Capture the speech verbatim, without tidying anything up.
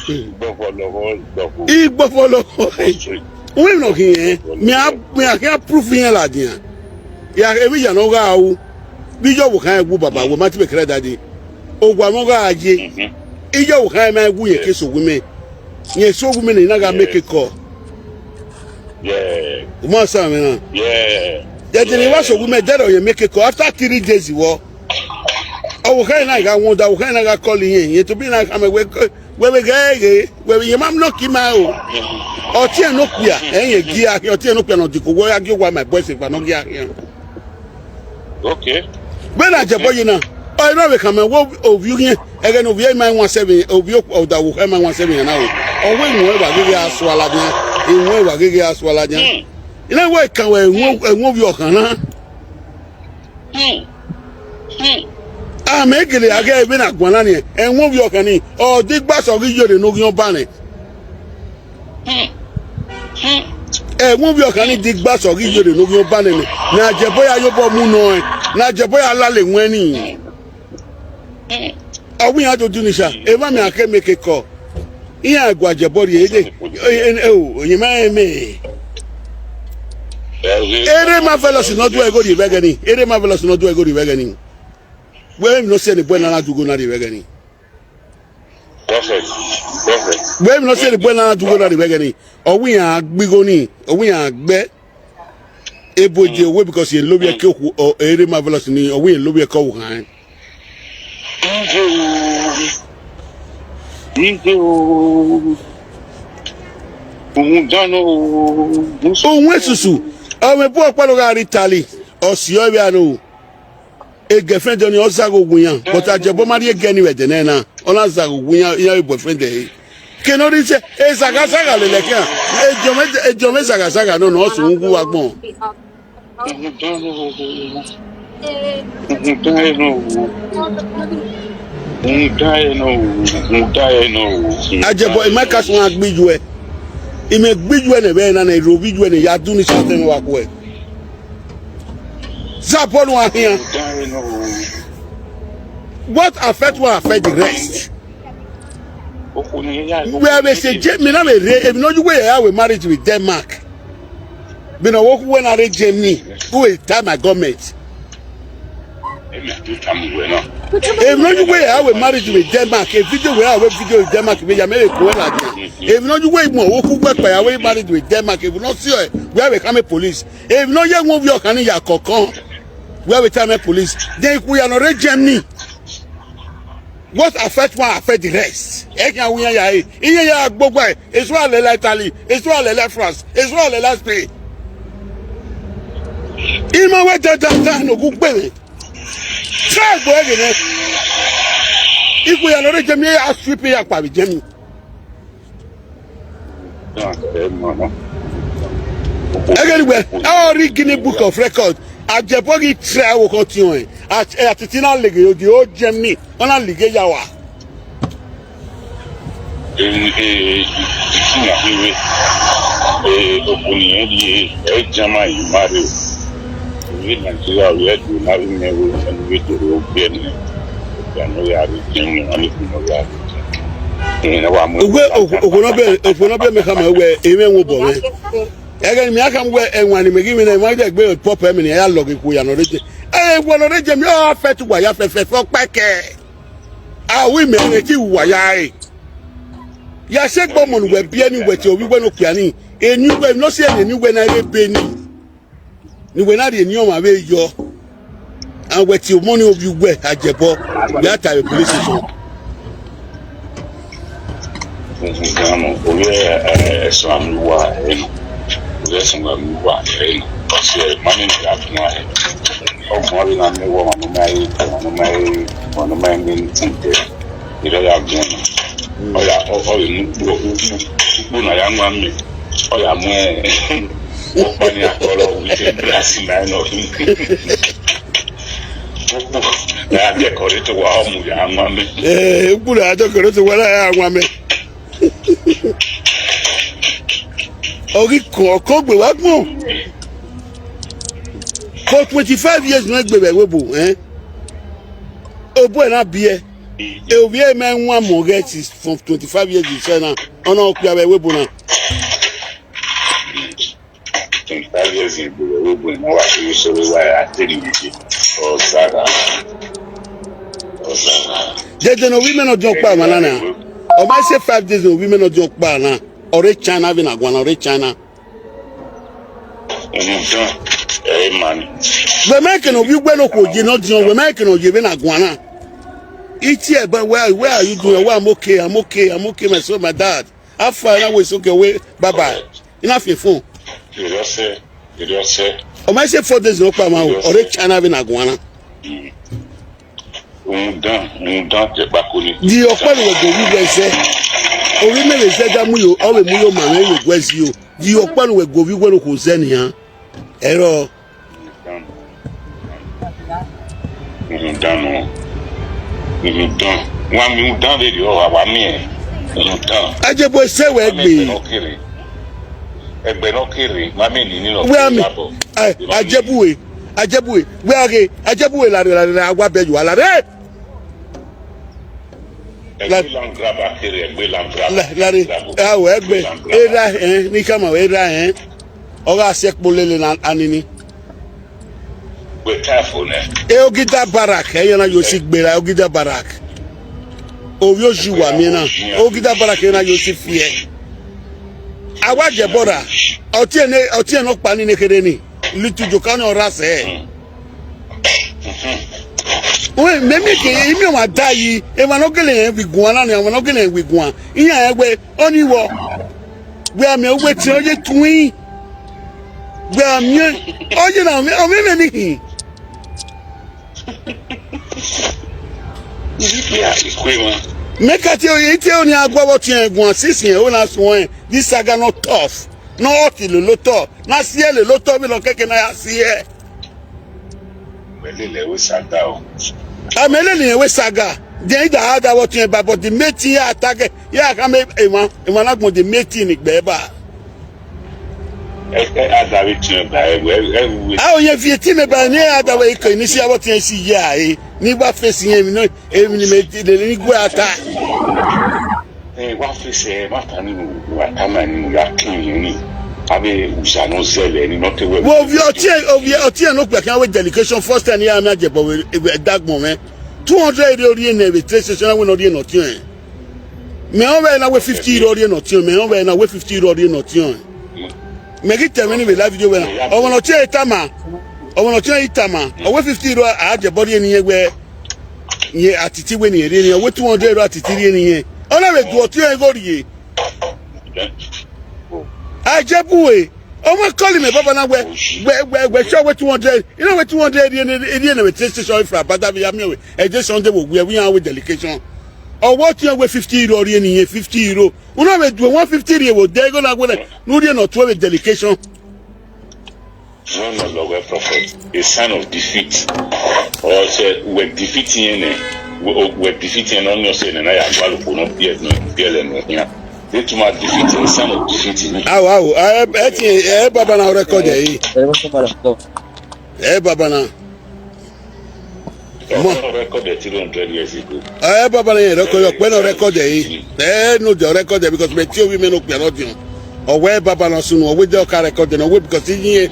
Igbo for love, igbo for love. Uwe no ki yen. Mi a mi a ki approve yen la dia. Ya ebi ya no ga u. Bi yo wo kan egwu baba wo ma ti be kere daddy. Ogwa mo ga aje. Iyo wo kan ma egwu ye ke so women. Ye so women na ga make call. Yeah. Uma sa me na. Yeah. Ya de ni wa so women de ye make call after three days wo. O wo kan na ga won da wo kan na ga call yen. Ye to be na ka me we we we ge ge. We we ye mam no ki ma o. O ti e no pia. E ye gi a o ti e no pia no di ko wo ya gi wa my boys if I no gi a. Okay. When I jabo you na. O ina we kama wo obi yen. Ege no obi e ma one seven obi o da wo e ma one seven na o. O we mo e wa gege aso ala dia. E mo e wa gege aso ala dia. Ina we kan we mo e mo bi o kan na. Hmm. Hmm. A me gele age e be na gwana ni. E mo bi o kan ni. O di gba so gi yo de no gi o ba ni. Hmm. Hmm. E mo bi o kan ni di gba so gi yo de no gi o ba ni. Na je boya yo bo mu no e. Na je boya la le won ni. Hmm. Awi ya to do ni sha. E ma mi ake make call. Iya gwa je body e de. E o, onye ma e me. Ere ma fellow si no do e go di begani. Ere ma fellow si no do e go di begani. We no se ni bwe na na du go na di begani. Perfect. Perfect. We no se ni bwe na na du go na di begani. O wi ya gbigo ni. O wi ya gbe. Ebo je we because ye love ye ke ku o ere ma fellow si ni. O wi love ye ko kan. Ije o. Ije o. Òun dáná o. Òun èsùsù. Ọmọ ẹ̀bú ọ̀pá ló ra rí tali. Ọ̀sì ọ̀rẹ́ àná o. E girlfriend ni ọ̀sà kò wùyàn. But àjẹbọ́ má rí ege ni wẹ̀dẹ̀ náà náà. Ọ̀nà àzà kò wùyàn ìyá boyfriend ẹ̀. Kí ni ó rí sẹ́? E zàgàzàgà lè lẹ́kẹ́ à. Ejò mẹ́ zàgàzàgà náà náà ọ̀sùn ń wú wa gbọ̀n. Ajebo, ima kasu wa gbiju e. Ime gbiju e ne be na na ro gbiju e ne ya du ni sate wa ko e. Za Paul wa hian. What affect wa affect the rest? We are say, me na me re, if no you way I will marriage with Denmark. Bino woku when I reach Germany, who will tell my government? If no you way I will marriage with Denmark, a video where I will video with Denmark, we are married to like. If no you way more woku work by our marriage with Denmark, if we not see where we come a police. If no you move your can ya kokon, where we tell my police, then we are not reach Germany. What affect one affect the rest? E kan wi ya e. Iye ya gbogbo e. Israel le Italy, Israel le France, Israel le Spain. Ima we da da da no gu pe. Try go again. Iku ya no re jemi ya sweep ya pa bi jemi. Again we. Our Guinness Book of Record. Ajebogi try wo ko ti on. At atitina lege yo di o jemi. Ona lege ya wa. Ìtumọ̀ wíwé òkú nìyẹn di ẹ jama yìí má rè o. Ìwé Nàìjíríà wíwé dùn má rí yẹn wé ẹni wé dòrò ó gbé ẹni. Ìgbà náà yà rí jẹun wọn ní kùnà yà rí jẹun. Ìyẹn náà wà mú. Ogwe okono be okono be me kama we eme wo bo me. Ege mi aka we enwa ni me gi mi na ma de gbe pop me ni ya log ku ya no reje. E wo no reje mi o fe tu wa ya fe fe fo peke. Awi me ne ti wa ya e. Ya se gbo mo nu we bi eni we ti obi we no piani. Eni we no se eni we na re be ni. Ni we na re ni o ma be yo. And we ti o mo ni obi we ajebo. We ata we police station. Nzano oye ẹsùn àmì wà ẹnu oye ẹsùn àmì wà ẹnu ọsẹ mami ní àfihàn ẹ ọgbọn ọdún náà mi wọ wọn máa yé wọn máa yé wọn máa yé ní tìǹtẹ ìrẹyà gbọn ọyà ọyà ní gbogbo gbogbo náà yà ń wá mi ọyà mú ẹ ọpọ ní akọlọ wíjẹ gíláàsì náà nọ gbogbo náà yà bí ẹkọ rẹ tó wà ọmọ yà ń wá mi. Ee, ukpuru ajọ kere otu were ya nwa me. Ogi ko ko gbe wa gbon. For twenty-five years no gbe we bo eh. Obo e na bi e. E ovi e me nwa mo get is from twenty-five years in China. Ono okpia we we bona. Twenty-five years in Bureau, we bring our so we why I tell you this. Oh, Sarah. Oh, Sarah. They don't know women not jump by manana. Or my say five days no women not jump by na. Or a China vin agwana or a China. Hey man. We make no you gbe no ko je no jon we make no je vin agwana. It's here, but where where are you doing? Well, I'm okay, I'm okay, I'm okay, my son, my dad. How far now is okay, wait, bye bye. Enough your phone. Curiosity, curiosity. O ma say four days no pa ma o. Ore China vin agwana. Undan, undan te bakuni. Di okpanu we go wi we se. Ori me we se da mu yo, o we mu yo ma we we gwezi yo. Di okpanu we go wi we no ko se ni ha. Ero. Undan o. Undan. Wa mi undan de yo wa mi e. Undan. Aje bo se we gbe. Egbe no kere. Egbe no kere. Ma mi ni ni no. We ami. Ajebuwe. Ajebuwe. We age. Ajebuwe la la la wa be yo la re. Egbe land grab akere, egbe land grab. La re. Awo egbe. Era eh ni kama era eh. Oga se polele na anini. We careful ne. E ogida barak e yana yo si gbera ogida barak. Ovi oji wa mi na. Ogida barak e na yo si fie. Awa je bora. Oti ene oti eno pa ni ne kere ni. Litu joka no rase. We me me ke imi wa dai. E ma no gele en wi gwan na ni wa no gele en wi gwan. Iya egbe oni wo. We ami owe ti oye twin. We ami oye na mi omi me ni hin. Make I tell you, tell you, I go what you want. Since you own us one, this saga not tough. No hot lo lo to. Na sie le lo to mi lo keke na ya sie. Mele le we saga o. A mele le we saga. Then the other what you but the mate ya attack. Ya ka me e ma e ma na gbon the mate ni gbe ba. Ẹ ẹ adarí tiẹ̀ bá ẹ wẹ ẹ wẹ. A ò yẹ fi etí mi bá ní adarí ikọ̀ ní sí àwọn tí ẹ sì yá ẹ nígbà fèsì yẹn mi náà èmi ni mi lè ní gbé ata. Ẹ wá fèsì ẹ má ta nínú ata náà nínú ya kí n yẹn ni abẹ òòsà náà zẹlẹ ní náà tẹwẹ. Wo ovi ọtí ẹ ovi ọtí ẹ ló pẹ kí wọn wé delegation first time yà á mi àjẹbọ wẹ dàgbọn mẹ two hundred èrè orí ẹ nà ẹ bẹ tẹ ṣe ṣe náà wẹ náà orí ẹ nà ọtí ẹ. Me on we na we fifty euro ri no ti me on we na we fifty euro ri no ti. Me ki tell me ni we live video we na. O wono ti e tama. O wono ti e tama. O we fifty euro a je body ni we. Ye atiti we ni ri ni we two hundred euro atiti ri ni ye. Ona we du o ti e go ri ye. A je buwe. O mo call me baba na we we we we show we two hundred. You know we two hundred ri ni ri ni we station from Badabi ya me we. E je Sunday we we we delegation. Ọwọ́ tí wọ́n wé fifty euro rí ènìyàn fifty euro. Wọ́n náà wé ju one fifty rí èwò dé ẹgbẹ́ náà wọlé lórí ẹ̀nà tó wé delegation. No no no we prophet a sign of defeat. Or say we defeat yẹn nẹ we defeat yẹn náà ní ọ̀sẹ̀ nìyẹn náà yà gbàlùkù náà bí ẹ̀ náà bí ẹ̀ lẹ́nu yẹn. They too much defeat a sign of defeat ni. Awo awo ẹ ẹ ti ẹ bàbá náà record ẹ yìí. Ẹ bá sọ padà sọ. Ẹ bàbá náà. Mo record three hundred years ago. Eh, baba na record yo pe no record e. Eh, no de record e because me ti ovi me no pe no dion. O we baba na sunu o we de o ka record no we because yin